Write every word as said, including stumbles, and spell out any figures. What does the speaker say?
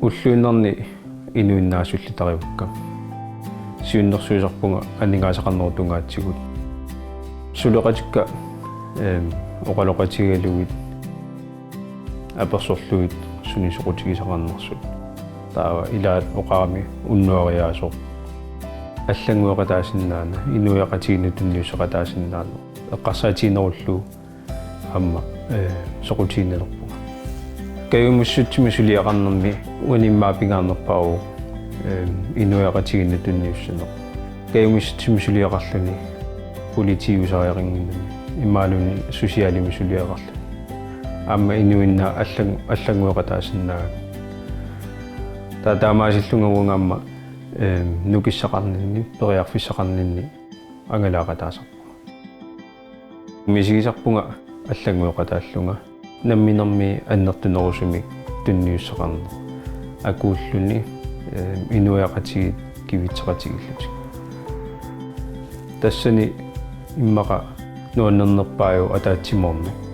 Ulluinnarni inuinnaat sullittarivakkit. Siunnersuisarpunga aningaasaqarnerup tungaatigut. Suleqatikka, ehm, oqaloqatigalugit apersorlugit sunik soqutigisaqarnersut. Taava ilaat oqarami unnuariaasoq. Allanngueqataasinnaanera, inuiaqatigiinnut tunniussaqataasinnaanera. Eqqarsaatiginerullugu aamma, eh, soqutiginnalerpunga. Kajumissutsimik suliaqarnermi uani immaqa pingaarnerpaavoq, eh, inuiaqatigiinnut tunniussaneq. Kajumissutsimik suliaqarluni politiusariaqannginnami. Imaluunniit socialimik suliaqarluni. Aamma inuinnaat allan-, allanngueqataasinnaagamik. Taava taamaasillunga uanga aamma, eh, nukissaqarninni, periarfissaqarninni angalaaqataasarpunga. Misigisarpunga allanngueqataallunga namminermi annertunerusumik tunniussaqarneq. Akuulluni, eh, inuiaqatigiit kivitseqatigiillutik. Tassani immaqa nuannernerpaajuvoq ataatsimoorneq.